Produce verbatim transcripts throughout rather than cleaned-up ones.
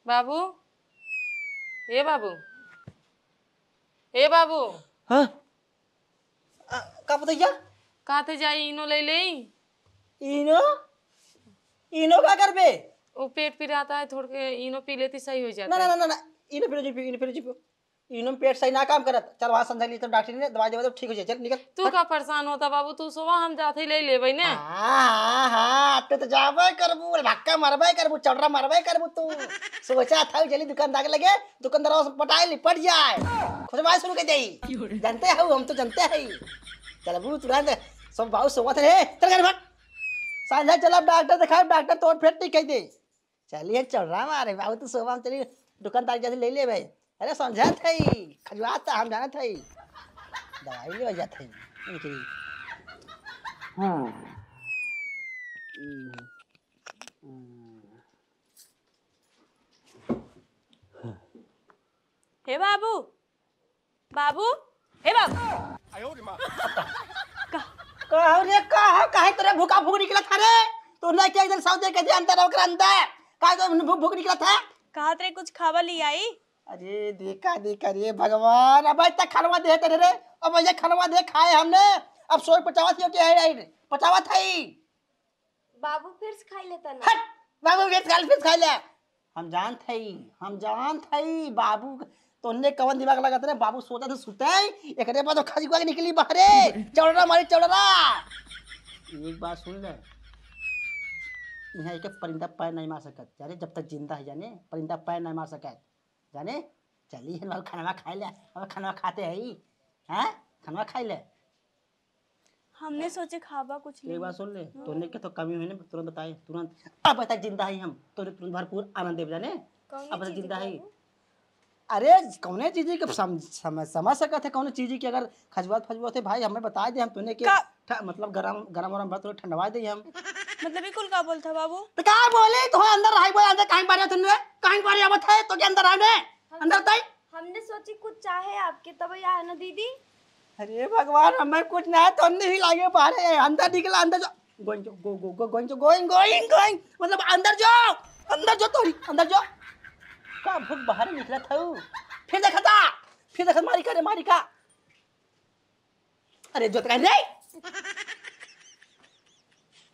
बाबू, ए बाबू, ए बाबू। हाँ? आ, का पतैया? कहाँ थे जाई, इनो ले ले। इनो? इनो का करबे? वो पेट पिराता है, थोड़ के इनो पी लेती, सही हो जाता ना, है। ना, ना, ना, ना। इनो पी लो जी, पी, इनो पी लो जी, पी। इनो में पेट सही ना काम करत। चल वहाँ संझा ली तो डॉक्टर ने दवाई देवे तो ठीक हो जाए। चल निकल। तू हट। का परेशान होता बाबू, तू सोवा, हम जाते ही ले लेबै ने। हाँ, हाँ, हाँ, तू तो जाबे करबू, भक्का मरबे करबू, चौड़रा मरबे करबू तू। सोचा था जल्दी दुकानदार के लगे, दुकानदार से पटाए लिपट जाए। खुशबाई शुरू कर जाई। जानते हो, हम तो जानते हैं। चल बाबू तुरंत सब बाबू सोवा थे, चल घर भाग। संझा चल अब डॉक्टर दिखाए, डॉक्टर तोर पेट ठीक कह दे। चलिए चौड़रा मारे बाबू, तू सोवा में चलिए दुकानदार जैसे ले ले भाई। अरे समझत है, खजुआत हम जानत है, दवाई लेवे जात है इनकी। हाँ। हम्म। हम्म। हे बाबू, बाबू, हे बाबू। का? का हो रे, का हो, काहे तोरे भूका भूक निकलत है रे? तू नहीं के इधर सौदे के दे अंदर, ओकरा अंदर। काहे तो भूक भूक निकलत है? कहत रहे कुछ खावा ली आई। अरे देखा देखा रे भगवान, अब आज तक खनवा दे तेरे रे, अब ये खनवा दे खाए हमने, अब सोई पचावत ही हो के है, है, पचावत है। बाबू फिर से खाई लेता ना। हट, बाबू फिर से खाई, फिर से खाई ले। हम जानत हई, हम जानत हई, बाबू तोहने कवन दिमाग लगत रे, बाबू सोचत है सुते, एकरे बाद खजुआ के निकली बाहरे, चौड़रा मारी चौड़रा। एक बात सुन ले, यहाँ एक परिंदा पैर नहीं मार सकत, जाने जब तक जिंदा है, जाने परिंदा पैर नहीं मार सकत, जाने चली है, अब खनवा खाई ले, अब खनवा खाते है, हैं, खनवा खाई ले। हमने सोचे खाबा कुछ एक नहीं। बात सुन ले, हाँ। तोहने के तो कमी हुई ना, तुरंत बताए, तुरंत। अब तक जिंदा है हम, तोहने तुरंत भरपूर आनंद देव जाने। कौन अब तक चीज जिंदा है। बाबू? अरे, कौने चीज के सम-, सम-, समझ सकत है, कौने चीज की अगर खजुआत फजुआत है भाई, हमें बताए दे, हम तोहने के का? ठ-, मतलब गरम, गरम वरम बात थोड़ा ठंडवा दे हम। मतलब ये कुल का बोलता बाबू? तो का बोले, तो अंदर रही बोले, अंदर कहीं बारे तुमने, कहीं बारे आवत है, तो के अंदर आने, हम अंदर तई। हमने सोची कुछ चाहे आपके, तब आए ना दीदी। अरे भगवान, हमें कुछ ना है, तो नहीं लागे बाहर, ए, अंदर निकला, अंदर जो, गोइन जो, गो, गो, गो, गोइन जो, गोइन, गोइन, गोइन, मतलब अंदर जो, अंदर जो तोरी, अंदर जो। का भूत बाहर निकला था उ? फिर देखा था, फिर देखा मारी का रे, मारी का। अरे जो तक रे।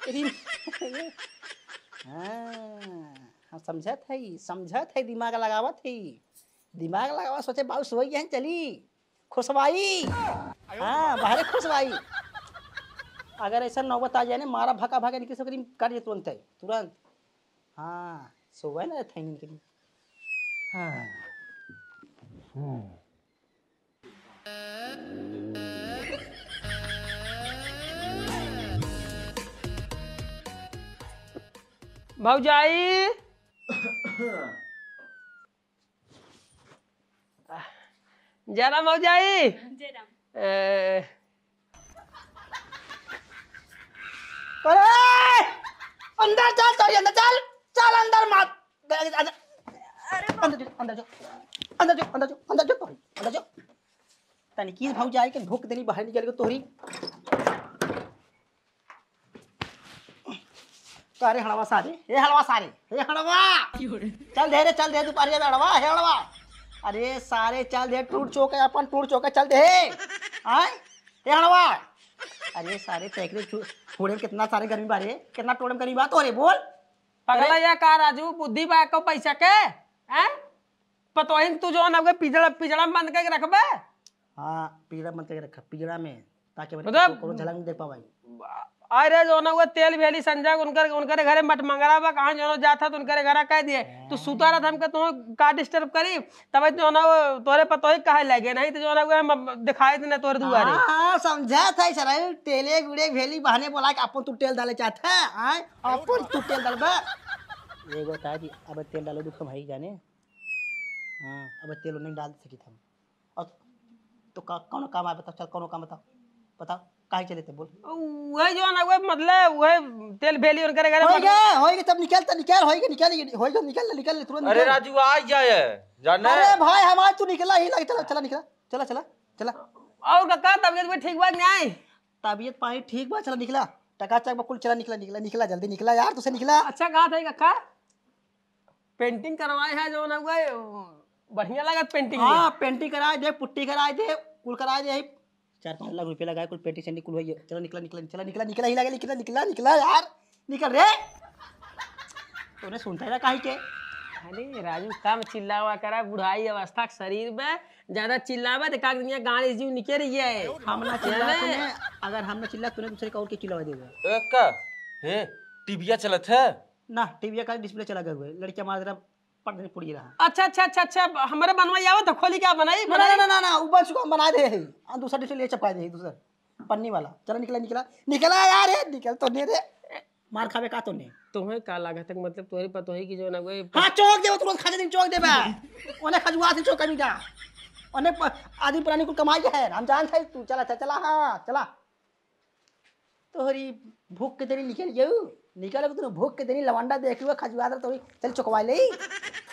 अरे, हाँ, हम समझत है, समझत है, दिमाग लगावत है। दिमाग लगावा, सोचे बाबू सोई गए हैं, चली। खुशबाई। हाँ, बाहरे खुशबाई। अगर ऐसा नौबत आ जाए ना, मारा भका भका निकल सकरी, काट दे तुरंत है, तुरंत। हाँ, सोवे ना थे इनके लिए। हाँ। हम्म। भौजाई। जय राम भौजाई। जय राम। ए, अरे, अंदर चल, चल, अंदर चल, चल अंदर मत। अंदर, अंदर, अंदर जो, अंदर जो, अंदर जो, अंदर जो, अंदर जो, अंदर जो। तनिकी भौजाई के भूख देनी, बाहर निकल के तोहरी। का रे हड़वा सारे, ए हड़वा सारे, ए हड़वा। चल दे रे, चल दे, दुपहरिया में हड़वा, हे हड़वा। अरे सारे चल दे, टूट चोके अपन, टूट चोके चल दे। आय, ए हड़वा। अरे सारे तेकरे टोड़े में कितना सारे गर्मी बारे, कितना टोड़े में गर्मी बात हो रे, बोल। पगला अरे। या का राजू, बुद्धि बा को पैसा के? हैं? पतोहिन तू जौन हवे पिजड़ा, पिजड़ा में बंद करके रखबे? हाँ, पिजड़ा में बंद करके रखा, पिजड़ा में, ताकि मतलब, कोनो झलक नहीं देख पावे। अरे जौन हवे तेल भेली संजय, उनकर, उनकरे घरे मटमंगरा बा, कहाँ जौन जात है तो उनकरे घरा कह दिए। तू सुता रहत हमके तो का disturb करी? तब जौन हवे तोरे पतोही कहे लगे, नहीं तो जौन हवे हम दिखाई देना तोरे दुआरे। हाँ, हाँ, समझा था सर, तेले गुड़े भेली बहाने बोला कि अपन तू तेल डाले चाहत है, आय? अपन तू तेल डालबा। एगो बता दी, अब तेल डालो दुख भाई जाने। हाँ, अब तेल नहीं डाल सकित हम। और तो का, कौनो काम आए बताओ, चल कौनो काम बताओ, बताओ काहे चले थे बोल। वही जो ना, वही मतलब, वही तेल भेली उनकरे घरे होई मतलब गे, होई गे, तब निकल, तब निकल, होई गे, निकल, होई गे, निकल, निकल, तुरंत अरे निकल। राजू, आ जाए, जाने। अरे भाई, हमार तू निकला ही लगे, चला, चला, निकला, चला, चला, चला। और का, का तबीयत भी ठीक बा कि नहीं? तबीयत पानी ठीक बा, चला निकला। टकाचक बा कुल, चला निकला, निकला, निकला, जल्दी निकला यार, तुसे निकला। अच्छा, कहा था का? पेंटिंग करवाए है जो ना हुआ है, बढ़िया लागत पेंटिंग हाँ, में। पेंटिंग कराए दे, पुट्टी कराए दे, कुल कराए दे, चार पाँच लाख रुपया लगाए, कुल पेंटिंग सेंटिंग कुल होइए। चला निकला, निकला, चला निकला, निकला ही लगे, निकला, निकला, निकला यार, निकल रे। तूने सुनता है ना काहे के? अरे राजू, कम चिल्लावा करा, बुढ़ाई अवस्था के शरीर में ज्यादा चिल्लावा तो काक दुनिया गाड़ी जीव निकल रही है। हम ना चिल्ला जाने? तूने, अगर हम ना चिल्ला तूने दूसरे का और के चिल्लावा देगा। ए का? हे, टीविया चलत है? ना, टीविया का डिस्प्ले चला गया हुआ है, लड़कियां मार रहा पट देने पड़ी रहा। अच्छा, अच्छा, अच्छा, अच्छा, हमरे बनवाई आवत है, खोली क्या बनाई, ना, ना, बनाई? ना, ना, ना, ऊपर से हम बना दे है, हम दूसरा डिस्प्ले ले चपका दे है, दूसरा पन्नी वाला। चला निकला, निकला, निकला यार, ए, निकल तो नहीं रे, मार खावे का तो नहीं। तुम्हें का लागत है, मतलब तोहरे पतोही की जो ना वो हाँ, चौक देबो, तुरंत खाते दिन चौक देबा। ओने खजुआ से चौक कमी जा। ओने प-, आदमी प्राणी कुल कमाई है, हम जानत है तू, चला, चला, चला, हाँ, चला। तोहरी भूख के देरी निकल जाऊ, निकल अब तू भूख के देरी लवंडा देख लुआ खजुआ दर तोहरी चल चुकवा ले।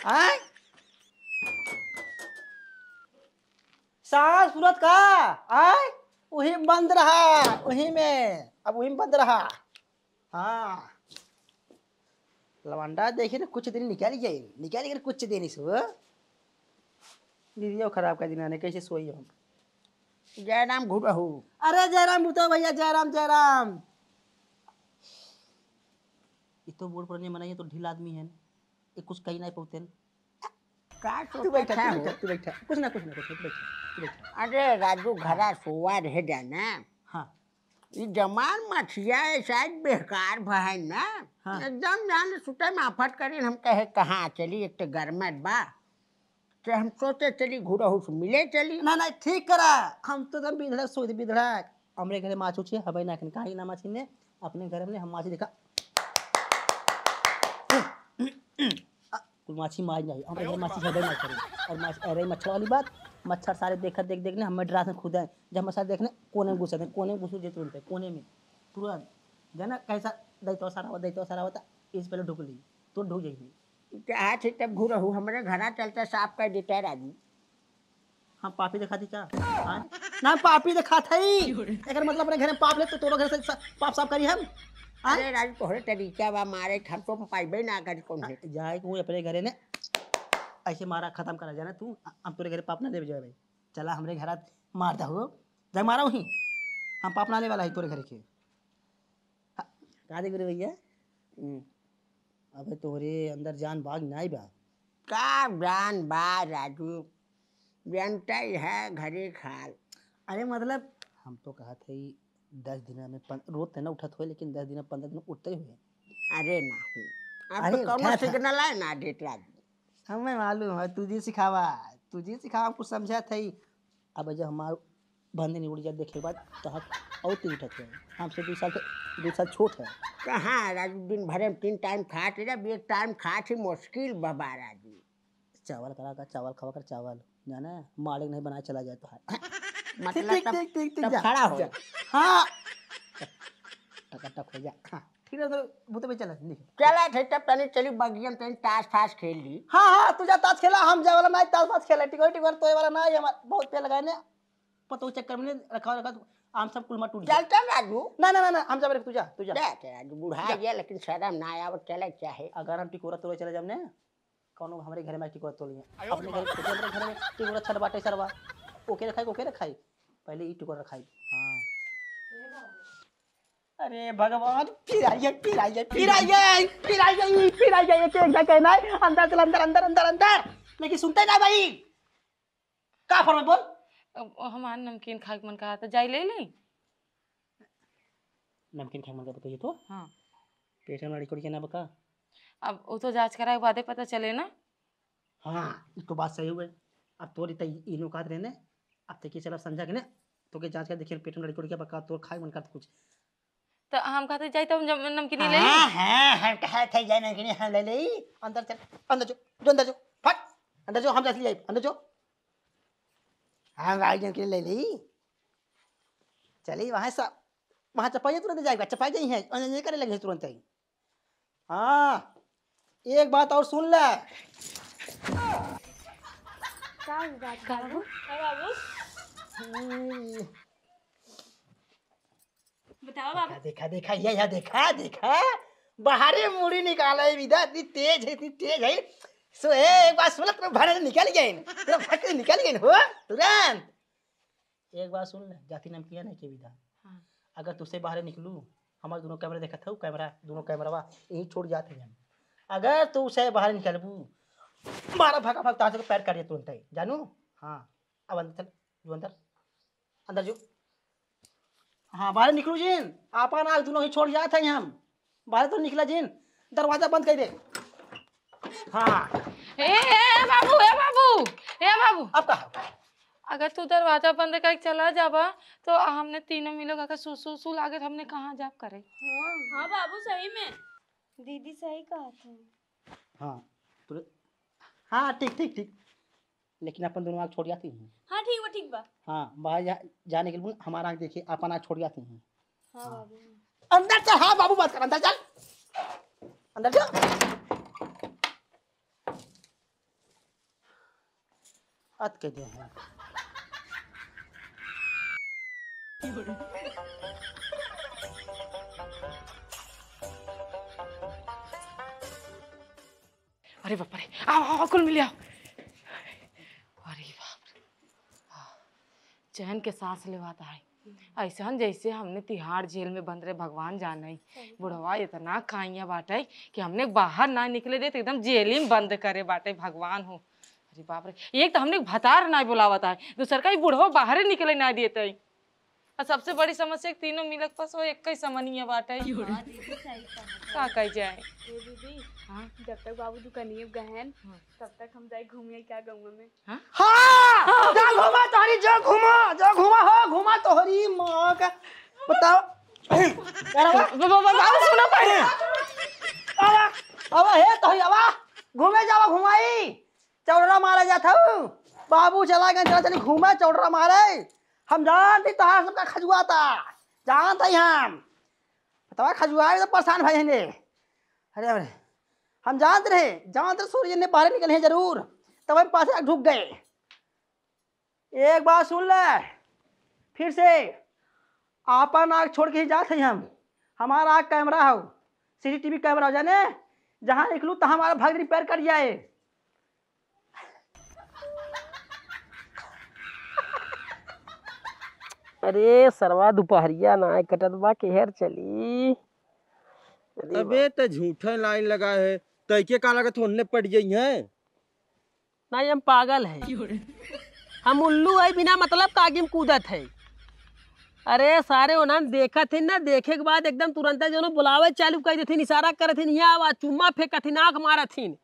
आय? सास सुरत का? आय? वही बंद रहा, वही में, अब वही में बंद रहा। हाँ। लवंडा देखी ना, कुछ दिन निकल गई, निकल गई कुछ दिन इसको। दीदियो खराब कर दिना ने, कैसे सोई हम? जयराम घुरहू। अरे जयराम बुतो भैया, जयराम, जयराम। ये तो बूढ़ पुराने मनाइए तो ढीला आदमी है, ये कुछ कही नहीं पौते हैं। का तू बैठा, सोचत तू है बैठा, हो? तू बैठा। कुछ ना, कुछ ना, कुछ ना, तू बैठा, तू बैठा। अरे राजू, घरा सोवा रह जाना। हाँ। ई जमान मछिया है, शायद बेकार भय ना। हाँ। एकदम जान सुते में आफत करीन, हम कहे कहाँ चली, एक तो गरमत बा। तो हम सोचे चली घुरहू से मिले चली। ना, ना, ठीक करा। हम तो एकदम बिधड़ा, सोच बिधड़ा। हमरे घरे माछू छे, हबे ना, काहे ना माछी ने, अपने घर में हम माछी देखा। कुल माछी मार जाई, हम अरे माछी झगड़े ना करी। और माछ-, अरे मच्छर वाली बात, मच्छर सारे देखत देख देख ने हमें डरा से खुद आए। जब मच्छर देखने कोने में घुस जाते, कोने में घुस जाते तुरंत, कोने में तुरंत। जाना कैसा दैतो सारा, दैतो सारा होता, इस पहले ढुक ली, तो ढुक जाइए। चाहत है तब घुरहू हमरे घरा चलते साफ कर देते राजू। हम पापी दिखाती क्या? हाँ? ना पापी दिखात है। एकर मतलब अपने घर में पाप ले तो तोरो घर से सा-, पाप साफ करी हम। हाँ? अरे राजू तोहरे तरीका बा मारे के, हम तो पाइबे ना करी कौन है। जाए तू अपने घरे ने ऐसे मारा खत्म करा जाना तू। हम तोरे घरे पाप ना देवे जाए भाई। चला हमरे घरा मार दा हो। जाए मारा वहीं। हम पाप ना ले वाला है तोरे घरे के। हाँ, का देख रे भैया? हम्म। अबे तोहरे अंदर जान बाग नाई बा। का जान बा राजू? जनता ही है घरे खाल। अरे मतलब हम तो कहत है दस दिन में पन-, रोज त ना उठत होए, लेकिन दस दिन में पन्द्रह दिन उठते ही होए। अरे नाही। अब अरे तो कौनो उठत है। सिग्नल है ना देत राजू। हमें मालूम है, तुझे सिखावा, तुझे सिखावा, कुछ समझत है। अब जब हमार बंद नहीं उड़ जाए, देखे के बाद तो हम और तीन उठत है। हमसे दो साल से, दो साल छोट है। कहाँ राजू, दिन भरे में तीन टाइम खात है, जब एक टाइम खात ही मुश्किल बा राजू। चावल करा कर, चावल खावा कर, चावल, जाना है, मालिक नहीं बनाए चला जाए तो है। मतलब ठीक, तब, ठीक, ठीक, ठीक, तब जा, खड़ा हो। जा। हाँ। टका टक हो जा। हाँ, ठीक है, तो भूत पे चला, निकल। चला, ठीक, तब तनी चली बगिया में तनी ताश फाश खेल ली। हाँ, हाँ, तू जा ताश खेला, हम जाए वाला ना, ताश फाश खेला, टिकोर, टिकोर तोए वाला ना, ये हमार बहुत पे लगाए ने, पतो चक्कर में रखा, रखा, आम सब कुलमा टूट गया। चल, चल राजू। ना, ना, ना, ना, हम जाबे, तू जा, तू जा। जा, जा राजू, बुढ़ा जा। गया, लेकिन शर्म ना आवत, चले चाहे। अगर हम टिकोरा तोड़े चले जाब ने, कौनो हमरे घर में टिकोरा तोड़ लिया। आयो अपने रे घर, बाप। अपने घर में टिकोरा छठ बाटे सरवा। ओके रखाई, ओके रखाई। पहले ई टिकोरा रखाई। हाँ। अरे भगवान, फिर आइए, फिर आइए, फिर आइए, फिर आइए, फिर आइए, एक, एक जाके ना, अंदर चल, अंदर, अंदर, अंदर, अंदर। लेकिन सुनते ना भाई। का फरमाई बोल? अब हमार नमकीन खाए के मन कहा था, जाई ले ली। नमकीन खाए के मन करता तुझे तो? हाँ। पेट में लड़की उड़की ना बका? अब वो तो जांच कराए के बादे पता चले ना। हाँ, ई तो बात सही हुए। अब तोरी तई इनो कहत रहे ने, अब ते के चलब संझा के ने, तो के जांच कर देखिए पेट में लड़की उड़की बका, तोर खाए मन करता कुछ। तो हम कहते जाई तो हम जब नमकीन ले ली। हाँ, हाँ, हम कहा थे जाए नमकीन हम ले ले। अंदर चल, अंदर जो, जो अंदर जो, फट, अंदर जो, हम जाके ले आई, अंदर जो। हाँ, भाई नमकीन ले ली। चली वहाँ से, वहाँ चपाइए तुरंत जाएगा, चपाई जाई है, और ये करे लगे तुरंत ही। हाँ, एक बात और सुन ले। का हुई बात का बाबू? बाबू? हम्म। बतावा बाबू। देखा, देखा, देखा, ये, ये देखा, देखा। बाहरे मुड़ी निकाले विदा, इतनी तेज है, इतनी तेज है। सो, ए, एक बार सुन, तेरे भरे निकल गए, तेरे भरे निकल गए हो, तुरंत। एक बार सुन ले, जाति नमकिया नहीं के विदा। हाँ। अगर तुसे बाहरे निकलू, हमार दोनों कैमरा देखत हऊ, कैमरा, दोनों कैमरावा, यही छोड़ जात है हम। अगर तुसे बाहरे निकलबू, मारा भगा भग तार से पैर काट दिया तुरंत ही, जानू? हाँ, अब अंदर चल, जो अंदर, अंदर जो। हाँ, बाहरे निकलू जिन, आपन आँख दोनों ही छोड़ जात है हम। बाहरे तो निकला जिन, दरवाजा बंद कर दे। हाँ। ए, ए, ए बाबू, ए बाबू, ए बाबू। अब कहा? अगर तू दरवाजा बंद करके चला जाबा, तो हमने तीनों मिलोग अगर सु, सु, सु लागे, तो हमने कहाँ जाब करे? हाँ। हाँ बाबू, सही में। दीदी सही कहत है। हाँ, तो, हाँ, ठीक, ठीक, ठीक। लेकिन अपन दोनों आँख छोड़ जाती हैं। हाँ, ठीक बा, ठीक बा। हाँ, बाहर जा, जाने के लिए हमारा आँख देखिए, अपन आँख छोड़ जाती हैं। हाँ, हाँ। बाबू। अंदर चल, हाँ, बाबू बात कर, अंदर चल। अंदर चल। अत के दे हैं। अरे बाप रे, आओ, आओ, कुल मिले आओ। अरे बाप रे, चैन के सांस लेवात है। ऐसन जैसे हमने तिहाड़ जेल में बंद रहे, भगवान जाने। सही बात। बुढ़वा इतना खाइया बाटे कि हमने बाहर ना निकले देत, एकदम जेल ही में बंद करे बाटे, भगवान हो। अरे बाप रे, एक तो हमने भतार ना बुलावत है, दूसर का ही बुढ़वा बाहरे निकले ना देत है। और सबसे बड़ी समस्या कि तीनों मिलक पास वो एक ही समनिया बाटे। हाँ दीदी, सही कहा। का कही जाए? ए दीदी, हाँ? जब तक बाबू दुकानिए गहन, हाँ। तब तक हम जाए घूमिए क्या गौवा में? हाँ? हाँ! जा घूमा तोहरी, जो घूमा, जो घूमा हो, घूमा तोहरी माँ का। बताओ। यार, आवा। ब-, ब-, ब-, बाबू, सुनो पहले। आवा, आवा, हे तोहरी, आवा। घूमे जावा, घुमाई। चौड़रा मारे जात हऊ। बाबू चला गए, चला चली घूमे, चौड़रा मारे। हम जानती तोहार सबका खजुआता। जानत ही हम। बतावा, खजुआए तो परेशान भाई हने। अरे, अरे। हम जानत रहे, जानत रहे सूर्य ने बाहर निकले हैं जरूर। तब हम पासे ढुक गए। एक बात सुन ले, फिर से आपन आँख छोड़ के ही जात है हम। हमारा आँख कैमरा हो, सीसीटीवी कैमरा हो, जाने जहाँ निकलू तहाँ हमारा भाग रिपेयर कर जाए। अरे सरवा, दुपहरिया ना कटत बा, केहर चली? अरे अबे, त झूठे लाइन लगा है, तैके का लगत होन्ने पड़ गई है? नहीं, हम पागल है। हम उल्लू है, बिना मतलब का आगे में कूदत है। अरे सारे उन्हन देखत हिन ना, देखे के बाद एकदम तुरंत जौन बुलावे चालू कर देथिन, इशारा करत हिन, "यहाँ आवा", चुम्मा फेंकत हिन, आँख मारत हिन।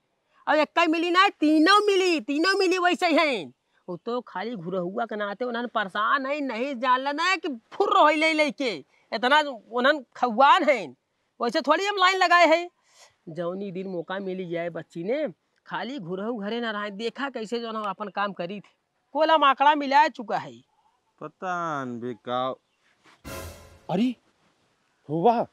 अब एक ही मिली ना, तीनों मिली, तीनों मिली वैसे ही हैं। वो तो खाली घुरहुआ के नाते उन्हन परेशान है, नहीं जानलन है कि फुर्र होई ले लेके। इतना उन्हन खौआन हैं। वैसे थोड़ी हम लाइन लगाए हैं। जौनी दिन मौका मिली जाए बच्ची ने, खाली घुरहु घरे ना रहे, देखा कैसे जौन हम अपन काम करी थे। कोला माकड़ा मिला चुका है। पता न बे का। अरे, हुआ।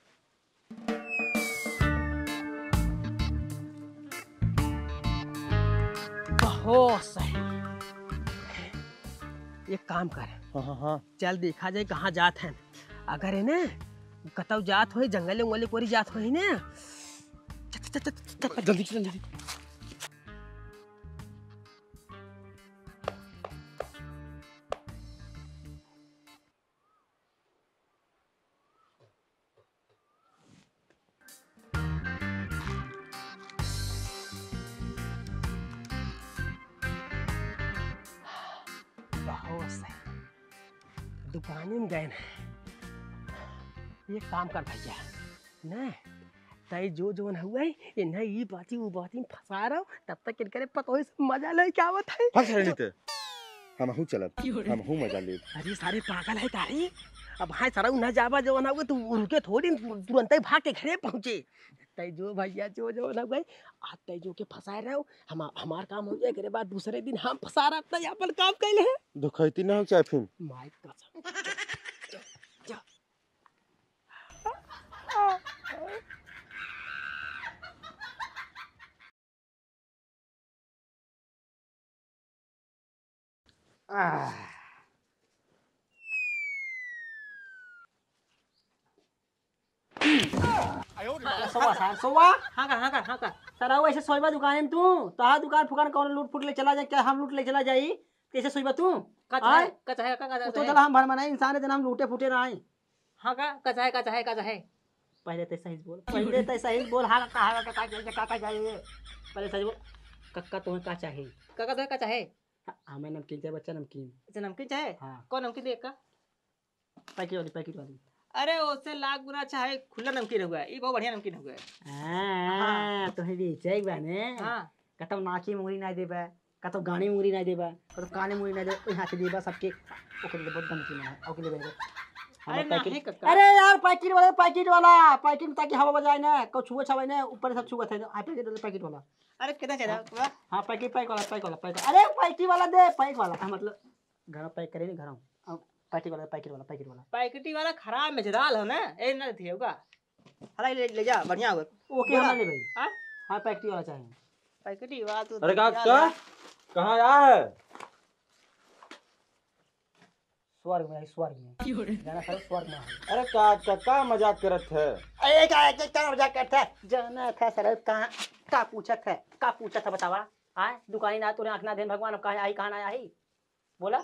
बहुत सही। एक काम कर। हाँ, हाँ, हाँ। चल देखा जाए कहाँ जात हैं। अगर है ना, कतौ जात होई, जंगल उंगल कोरी जात होई ना। चल, चल, चल, चल, चल। जल्दी चल, जल्दी। बहुत सही। दुकाने में गए ना। ये काम कर भैया, ना तै जो जौन हुए, इन्हें ई बाती ऊ बाती में फंसा रहो, तब तक इनकरे पतोही से मजा लेके आवत है। भाग सारे जो नीते। हमहू चलब, हमहू मजा लेब। अरे सारे पागल है का रे? अब हाँ सारा उन्हें जाबा जौन हुए तो उनके थोड़ी तुरंत ही भाग के घरे पहुँचे। तै जो भैया जो जौन हुए, आज तै जो के फंसाए रहो, हम, हमार काम हो जाए, एकरे बाद दूसरे दिन हम फंसा रहा, तै अपन काम कैले है। दुखैती ना हो चाहे फिर। माई कसम। जा, जा, जा। आह। सोवा सार, सोवा। हाँ का, हाँ का, हाँ का। सारा वो ऐसे सोइबा दुकान में तू, तहा दुकान फुकान कौन लूट फूट ले चला जाए, क्या हम लूट ले चला जाई? कैसे सोइबा तू? का चाहे, आय? का चाहे, का, का उ तो चाहे? चला हम भर मनाई इंसान है, जना हम लूटे फूटे ना आई। हाँ का, का चाहे, का चाहे, का चाहे? पहले ते सही बोल, पहले ते सही बोल, हाँ का, हाँ का, का, का, का, का, का, ये? पहले सही बोल, कक्का तुम्हें का चाहे? कक्का तुम्हें का चाहे? हाँ, हमें नमकीन चाहे, बच्चा नमकीन। अच्छा, नमकीन चाहे? हाँ। कौन नमकीन देगा? पैकेट वाली, पैकेट वाली। अरे, ओसे लाख गुना अच्छा है, खुला नमकीन हुआ है। ई बहुत बढ़िया नमकीन हुआ है। हाँ, हाँ। तोहे बेचे के बा ने? हाँ। कतौ नाकी मुंगरी ना देबा, कतौ गानी मुंगरी ना देबा, कतौ काने मुंगरी ना देबा, ओही हाथे देबा सबके। ओके, बहुत गंदगी में है। ओके, ले बेटा। अरे, हमारा पैकेट। नहीं, कक्का। अरे यार, पैकेट वाला, पैकेट वाला, पैकेट में ताकि हवा बजाए ना, कोई छुआ छावे ना, ऊपर सब छुआ थे। हाँ, पैकेट वाला, पैकेट वाला। अरे, कितना चाहिए हाँ। आपको? हाँ, पैकेट, पैक वाला, पैक वाला, पैक वाला। अरे, पैकेट वाला दे, पैक वाला। हाँ, मतलब, घर पैक करे नहीं, घर। अब पैकेट वाला, पैकेट वाला, पैकेट वाला। पैकेटी वाला खराब मेजराल हो ना, ए ना दिए होगा। हला ले, ले जा, बढ़िया होगा। ओके, बोला। हम ले भाई। हाँ? हाँ, पैकेटी वाला चाहिए। पैकेटी वाला तो अरे का, दिया का? यार। कहाँ आया है? स्वर्ग में आई, स्वर्ग में। क्यों रे? जाना सारे स्वर्ग में आई। अरे का, का, का मजाक करत है? अरे का, का, का मजाक करत है? जाना था सारे कहाँ, का पूछत है? का पूछत है बतावा? आए, दुकानी ना तोरे आँख ना देन भगवान, अब कहाँ आई, कहाँ ना आई? बोला।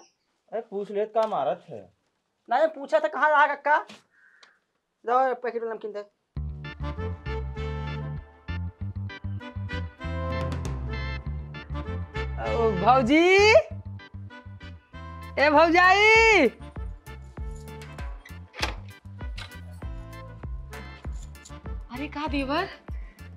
अरे पूछ ले, का मारत है? ना, ये पूछा था कहाँ रहा कक्का? जाओ, पैकेट में नमकीन दे। ओ, भौजी, ए भौजाई। अरे का देवर?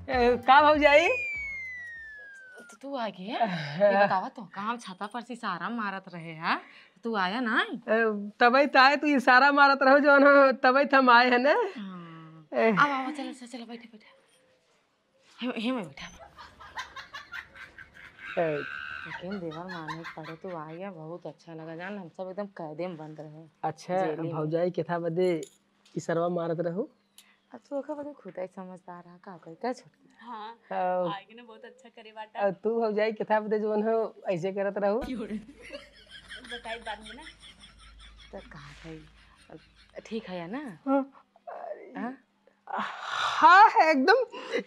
ए, का भौजाई? त-, तू आ गया? ये बतावा तो, का हम छाता पर से इशारा मारत रहे, हाँ? तू आया ना? ए, तबई त आए, तू इशारा मारत रहो जौन, तबई त हम आए हैं ना। हाँ। ए। आवा, आवा, चला, चला, चला, बैठा, बैठा। हे, हे में बैठा। ए। लेकिन देवर माने पड़े, तू आ गया, बहुत अच्छा लगा जान, हम सब एकदम कैदे में बंद रहे। अच्छा, जेल में। भौजाई के था बदे इशारा मारत रहो? अब तू ओकर बदे खुद ही समझदार है, का कही, का छोटकी? हाँ, हाँ। आगे ना बहुत अच्छा करे बाटा। अब तू भौजाई के था बदे जौन हो, ऐसे करत रहो। बताई बाद में ना। तो का कही, ठीक है या ना? हाँ। हाँ? हाँ, एकदम,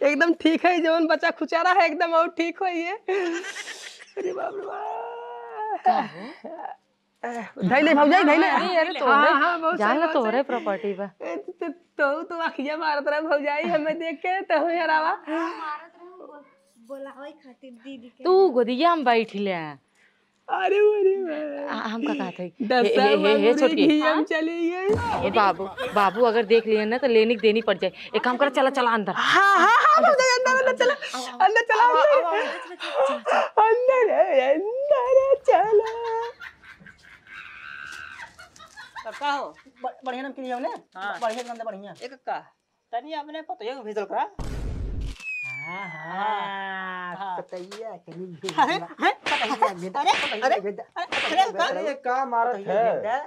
एकदम ठीक है, जौन बचा खुचा रहा है, एकदम और ठीक हो ये। अरे बाप रे बाप। का हो? ए, धई ले भौजाई, धई ले। अरे, अरे, हाँ, तोहरे, हाँ, बहुत जान सही, ला, बहुत तोहरे सही। प्रॉपर्टी बा। ए, त-, त-, तू, तू अखिया मारत रहे भौजाई, हमें देख के, तू हरावा। मारत रहे, बोल-, बोलावे खातिर दीदी के। तू गोदिया में बैठ ले। अरे, अरे, अरे। आ, हम का कहत हई? दस हे, हे, साल हे, हे, बाद छोटकी। घी हम चले गए। अरे बाबू, बाबू अगर देख लिए ना, तो लेनी के देनी पड़ जाए। एक काम कर, चला, चला अंदर। हाँ, हाँ, हाँ, भौजाई, अंदर, अंदर चला। अंदर चला, अंदर। अंदर, अंदर चला। कक्का हो? ब-, बढ़िया नमकीन लियाओ ने? हाँ। बढ़िया एकदम से बढ़िया। ए कक्का, तनी अपने पतोहिया के भेजल करा। हाँ, हाँ, हाँ। पतोहिया के नहीं भेजला। अरे, हैं? पतोहिया भेज दे, अरे, पतोहिया अरे, भेज दे, अरे, पतोहिया अरे, भेज दे। अरे, का मारत पतोहिया है? भेज दे।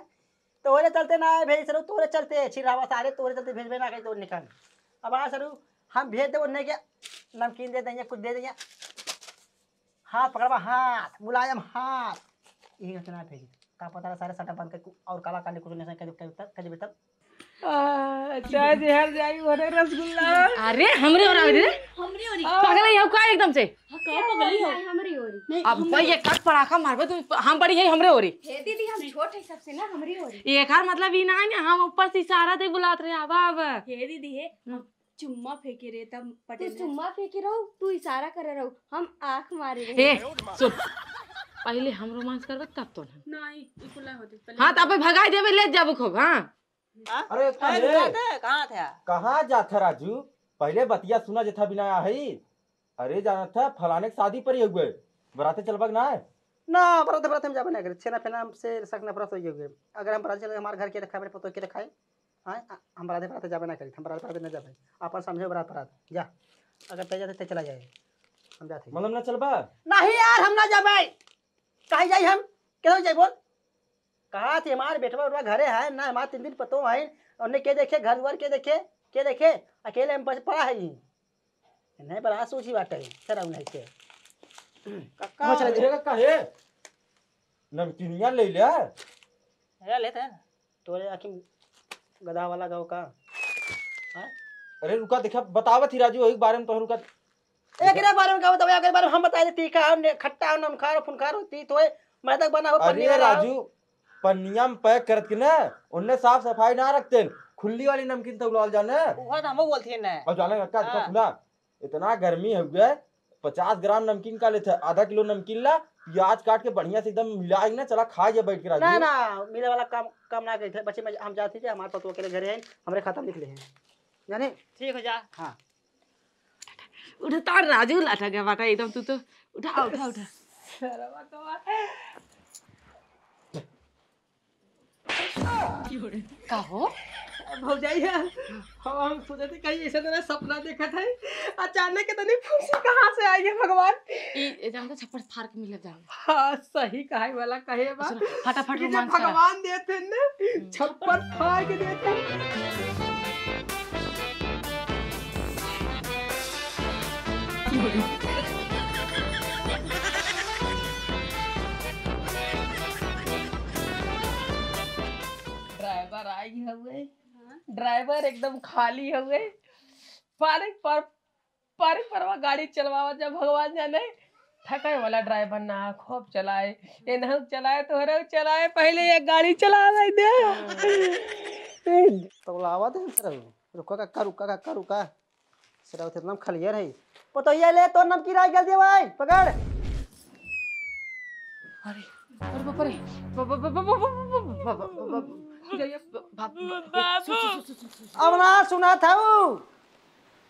तोरे चलते ना आए भेज सरू, तोरे चलते छिरावा सारे, तोरे चलते भेजबे ना करी, तोरे निकाल। अब आ सरू, हम भेज देबो नहीं के नमकीन दे देंगे, कुछ दे देंगे। हाथ पकड़बा, हाथ, मुलायम हाथ। यही होते ना भेजी। का पता रहा सारे सटा बंद करके और काला कांड कुछ नहीं कर, कर, कर, कर देबे तब। आ, चाहे जेहर जाई, ओरे रसगुल्ला। अरे, हमरे ओर आवे रे। हमरे ओरी। आ। पागल है, का एकदम से? हाँ, का पगली हो? नहीं, हमरी ओरी। नहीं, अब हमरी भाई, ओरी। एक आध पड़ाका मारबे तू, हम बड़ी है, हमरे ओरी। हे दीदी, हम छोट है सबसे ना, हमरी ओरी। एकर मतलब ई ना है ना, हम ऊपर से इशारा दे बुलात रहे, आवा, आवा। हे दीदी, हे, हम्म। हम चुम्मा फेंके रहे, तब पटे तू ना। चुम्मा फेंके रहो, तू इशारा करे रहो, हम आँख मारे रहे। ए, सुन, पहले हम रोमांस करबे, तब तो ना। नहीं, ई कुल ना होते, पहले हाँ, तब भगाई देबे, ले जाबो खूब, हाँ। हाँ? अरे, अरे, कहे? कहाँ थे? कहाँ थे? कहाँ जात है राजू? पहले बतिया सुना जेथा बिना आई। अरे, जानत है, फलाने के शादी पर ही हुए, बराते चलबा के ना है? ना, बराते, बराते हम जाबे ना करे। छेना फेना हमसे सख्त नफरत हो गई। अगर हम बराते चले, हमारे घर के रखा है, मेरे पतोह के रखा है। हाँ, आ, हम बराते, बराते जाबे ना करी, हम बराते, बराते ना जाबे। अपन समझे बरात, बरात, जा। अगर तय जाते, तय चला जाए। हम जाते हैं। मतलब ना चलबा? नहीं यार, हम ना जाबे। कहीं जाई हम? केना जाई बोल? कहा थी हमार बेटवा उठवा घरे है ना, हमार तीन दिन पतो है, उन्हें के देखे, घर दुआर के देखे, के देखे, अकेले हम बस पड़ा है ही। नहीं बड़ा सोची बात है, सर नहीं के। कक्का, हो चला अरे कक्का हे, नमकीनिया ले ले। ले लेते हैं। तोरे आखिर गधा वाला गाँव का? हाँ? अरे रुका, देखा, बतावत ही राजू, वही बारे में तो रुका। एकरे बारे में का बतावे, एकरे बारे में हम बताए देती का, और ने-, खट्टा और नमखार और फुनखार होती तो है, मैं तक बना हो अरे पन्नी वाला। राजू, पन्निया में पैक करत के ना, उनने साफ सफाई ना रखते, खुली वाली नमकीन तो उलाल जाने। उहा तो हमहू बोलती है ना। और जाने का, का, का हाँ। सुना, इतना गर्मी हो गया, पचास ग्राम नमकीन का लेते, आधा किलो नमकीन ला, प्याज काट के बढ़िया से एकदम मिला के ना, चला खा जा बैठ के राजू। ना, ना, मिले वाला काम, काम ना करते, बच्चे में हम जाते थे, हमारे पतोह के घरे हैं, हमरे खाता में लिख ले हैं, जाने। ठीक हो जा। हाँ। उठा तार राजू, लाटा गया बाटा एकदम, तू तो उठा, उठा, उठा। सरवा तो का हो? भौजाई है, हम, हम सोचे थे कहीं ऐसा तरह सपना देखा था, अचानक इतनी फुंसी कहाँ से आई है भगवान? ई, ए, जान तो छप्पर फाड़ के मिलत जाओ। हाँ, सही कहे वाला कहे बा। सुन, फटाफट कि जब रोमांस करा। भगवान देते हैं ना, हम्म। छप्पर फाड़ के देते हैं। ड्राइवर आई हउए। हाँ। ड्राइवर एकदम खाली हउए। पारे पर, पारे परवा गाड़ी चलवावा जब भगवान जाने। थके वाला ड्राइवर ना, खूब चलाए। एनहु चलाए, तोहरे चलाए, पहले एक गाड़ी चला दे। तो लावा दे, रुका काका, रुका काका, रुका। सरवा तो एकदम खलियर है। पतोहिया ले, तोर नमकीन आ गल दे भाई, पकड़। अरे, अरे बाप रे। बाबू। अब ना सुना था वो।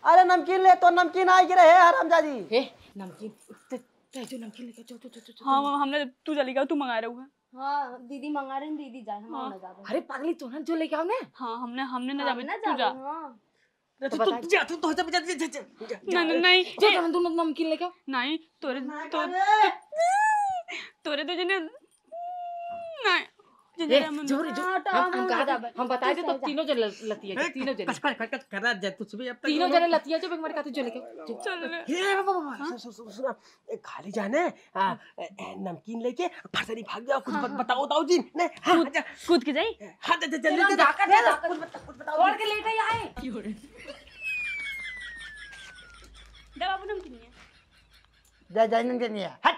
अरे नमकीन ले, तोर नमकीन आ गिरे है हरामजादी। ए, नमकीन, ते, ते जो नमकीन लेके, जो, जो, जो, जो, जो, हाँ, जो। हमने, तू चली गया, तू मंगा रहा है। हाँ, दीदी मंगा रहे हैं, दीदी जाए, हम हाँ। ना जावे। अरे पागली, तू ना जो लेके आओ ना। हाँ, हमने, हमने ना हाँ, जावे, ना तू जावे, जा। हाँ। अरे तो तू बता। जा, तू तो जा, जा, जा, जा, जा। नहीं, नहीं, नहीं। जो ए, तोहन दोनों नमकीन लेके आओ। नहीं, तोरे, ना तो, करे। तोरे तो जने, नहीं। जने ए, हम जो रे, जो, हाँ, तो हम, हम हम कहा ना था, जाबे। हम बताए थे तो तीनों जने ल-, लतिया के, ए, तीनों जने। कस, कस, कस, कस, करा दे, तू सुबह अब तक तीनों जने लतिया जो, एक बार कहते जो लेके आओ। जो। चल रे। ए, बाबा, बाबा, हाँ? सुन, सुन, सुन, सुन, ए, खाली जाने, आ, ए, ए, नमकीन लेके फरसरी भाग जाओ, कुछ हाँ, बत-, हाँ। बताओ, बताओ जी, नहीं, हाँ, कूद, जा। कूद के जाई? हाँ, जा, जा, जा, चलो, जा, जा, जाकर, जा, जा, जाकर। कुछ बता, कुछ बताओ छोड़ जी। के लेट आई आए। दे बाबू नमकीनिया। जा, जा, नमकीनिया। हट।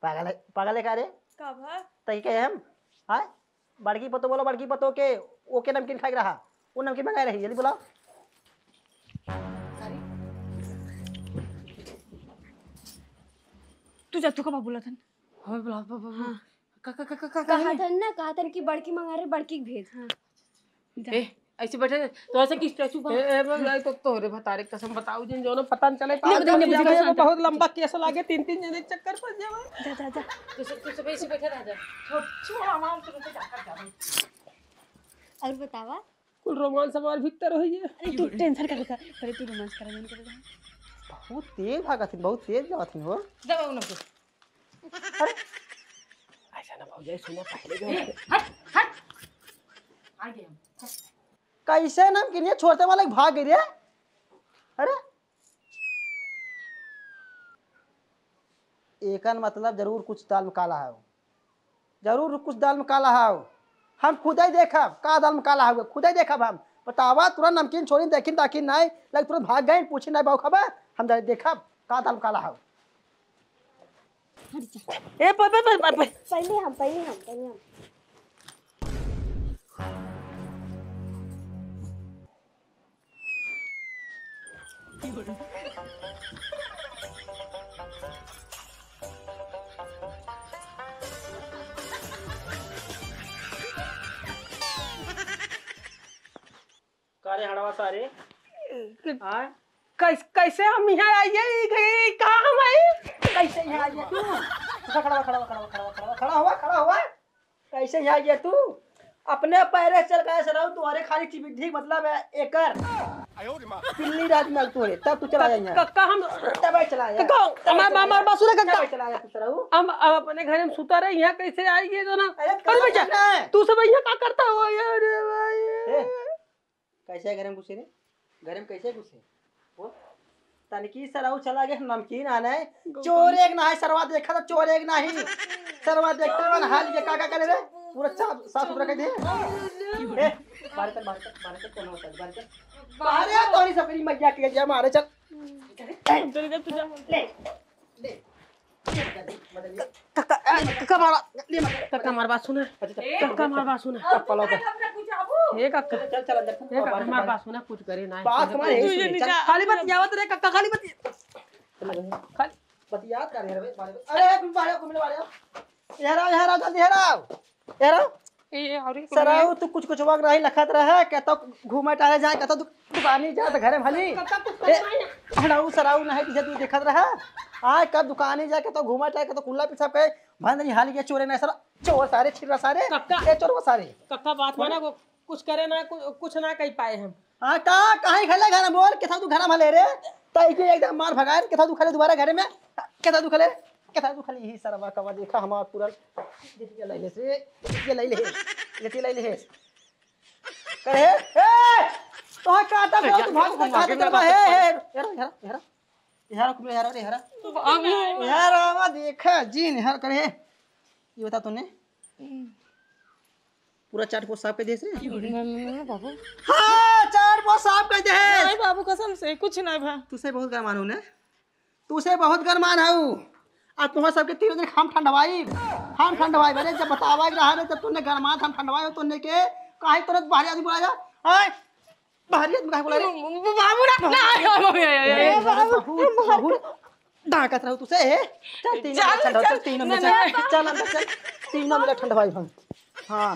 पागल है, पागल है का रे? का भा? तई के हम? हाँ? बड़की पतो बोलो, बड़की पतो के, ओके नमकीन खाए के रहा। वो नमकीन मंगाए रही, जल्दी बुलाओ। तू जा, तू का बाबू लथन। हमें बुला, बुला, बुला। हाँ। का, का, का, का, का, कहा का था ना, कहा था कि बड़की मंगा रहे, बड़की के भेज। हाँ। जा। ए, ऐसे बैठे, तो ऐसे कि स्टैचू बा। ए, ए, बे, नहीं तो तोहरे भतारे कसम बताऊ जिन, जो ना पता न चले, ए, का नहीं, नहीं, जावे, नहीं, बहुत लंबा केस लागे, तीन, तीन जने चक्कर फंस जावे। जा, जा, जा। तू सब, तू सब ऐसे बैठे रह जा। छोड़, छोड़, आराम से बैठे, जाकर जावे। और बतावा? कुल रोमांस हमार भीतर होई है। अरे, तू टेंशन का लेकर, पहले तू रोमांस करा, मैंने कहा। बहुत तेज भागत है, बहुत तेज जावत है हो। दबाओ ना। अरे, ऐसा ना भौजाई, सुना पहले जो ए, हट, हट। आ गए हम। कैसे नमकीनिया छोड़ते वाला भाग गई रे? अरे, एकर मतलब जरूर कुछ दाल में काला है, जरूर कुछ दाल में काला है। हम खुदे देखब का दाल में काला है, खुदे देखब हम। बतावा, तुरंत नमकीन छोड़ी, देखिन ताकि नहीं, लग तुरंत भाग गए, पूछी नहीं बाबू खबर, हम जाए देखब का दाल में काला है। हट जा। ए, प-, प-, प-, प-, प-, पहले हम, पहले हम, पहले हम। का रे हड़वा सारे? क-, आय? कैस-, कैसे हम यहाँ आइए? ई घ-, ई कहाँ हम आए? कैसे यहाँ आइए तू? खड़ा, खड़ा, खड़ा हुआ, खड़ा हुआ। कैसे यहाँ आइए तू? अपने पैरे चल गए सरऊ, तुम्हारे खाली चिबिड्ढी मतलब है एकर। पिल्ली राज में तू है, तब तू चला जा यहाँ। क-, क-, हम तब चला जा। क-, क-, हमार, हमार बासुरे का तब चला जा तू सरऊ। हम, हम अपने घर में सुता रहे, यहाँ कैसे आइए जो ना? अरे, अरे भैया, कहाँ जाना है? तू सब यहाँ का करता हो यार, भाई? ए, कैसे घर में घुसे रे? घर में कैसे घुसे? बोल। तनकी सरऊ चला गए नमकीन आने। गौतम। चोर एक ना है, सरवा देखा था, चोर एक ना ही। सरवा देखते मन हाल ये का, का करे रे? पूरा साफ, साफ सुथरा कर दे। ए, बाहर कर, बाहर कर, बाहर कर, कौन होता है? बाहर कर। बाहर है, तोरी सबरी मैया के गया मारे, चल। चल, चल, तू जा। ले, ले। काका, ए, काका, हमार, ले, मत, काका, हमार बात सुना। अच्छा, चल। काका, हमार बात सुना। चप्पल उतार। हे काका। चल, चल, अंदर चल। हे काका, हमार बात सुना, कुछ करे ना। बात हमारे यही सुनी, चल। खाली बतियावत रहे, काका, खाली बतिया-, खाली बतियात का रहे रे, बारे, अरे, तुम बाहर आओ, घूमने बाहर आओ। यहाँ आओ, यहाँ आओ, जल्दी यहाँ आओ। यहाँ आओ। ए, अरे, सराऊ, तू कुछ कुछ वक्त नहीं लखत रहे, कहतो घूमे टहले जाए, कहतो दु-, दुकानी जाए तो घरे में हली। काका, कुछ ए, करवाई ना। हड़ाऊ सराऊ नहीं, तुझे तू देखत रहा। आए, कब दुकानी जाए, कहतो घूमे टहले, कहतो कुल्ला पिछाप के, भंदनी हाली के चोरे नहीं सर, चोर सारे, छिर्रा सारे, काका। ए, चोरवा सारे। काका, बात माना, वो कुछ करे ना, कु-, कुछ ना कह पाए हम। हाँ, का, काहे खेले घर में बोल, केथा तू घर में ले रे? ताई के एकदम मार भगाए, केथा तू खेले दोबारा घर में? केथा तू खेले? केथा तू खेले? यही सरवा कवा देखा हमार पूरा। ये ले ले से, ये ले ले, ये ले ले। करे, ए, तो काटा ए, तो तू भाग, तू भाग, करवा, ए, ए, यार, यार, यार, यार, कुमले यार, यार, यार, आवा देखा, जीन, यार, करे। ये बता तूने? पूरा चाट पोट साफ कर दे से? नहीं, नहीं, बाबू। हाँ, चाट पोट साफ कर दे। नहीं, बाबू, कसम से, कुछ नहीं भा। तुसे बहुत गरमान हूँ ने? तुसे बहुत गरमान हूँ। आज तुम्हारे सबके तीनों दिन हम ठंडवाई, हम ठंडवाई। अरे, जब बतावा के रहा रे, जब तूने गरमान हम ठंडवाई हो, तूने के, काहे तुरंत बाहर आदमी बुलाया? आए, बाहर आदमी काहे बुला रे? बाबू ना, ना, ए, बाबू, बाबू। डाकत रहू तुसे, हे? चल, तीनों चल, मिला ठंडा, चल, चल, तीनों मिला, नहीं, चल, तीनों मिला ठंडवाई हम। हाँ।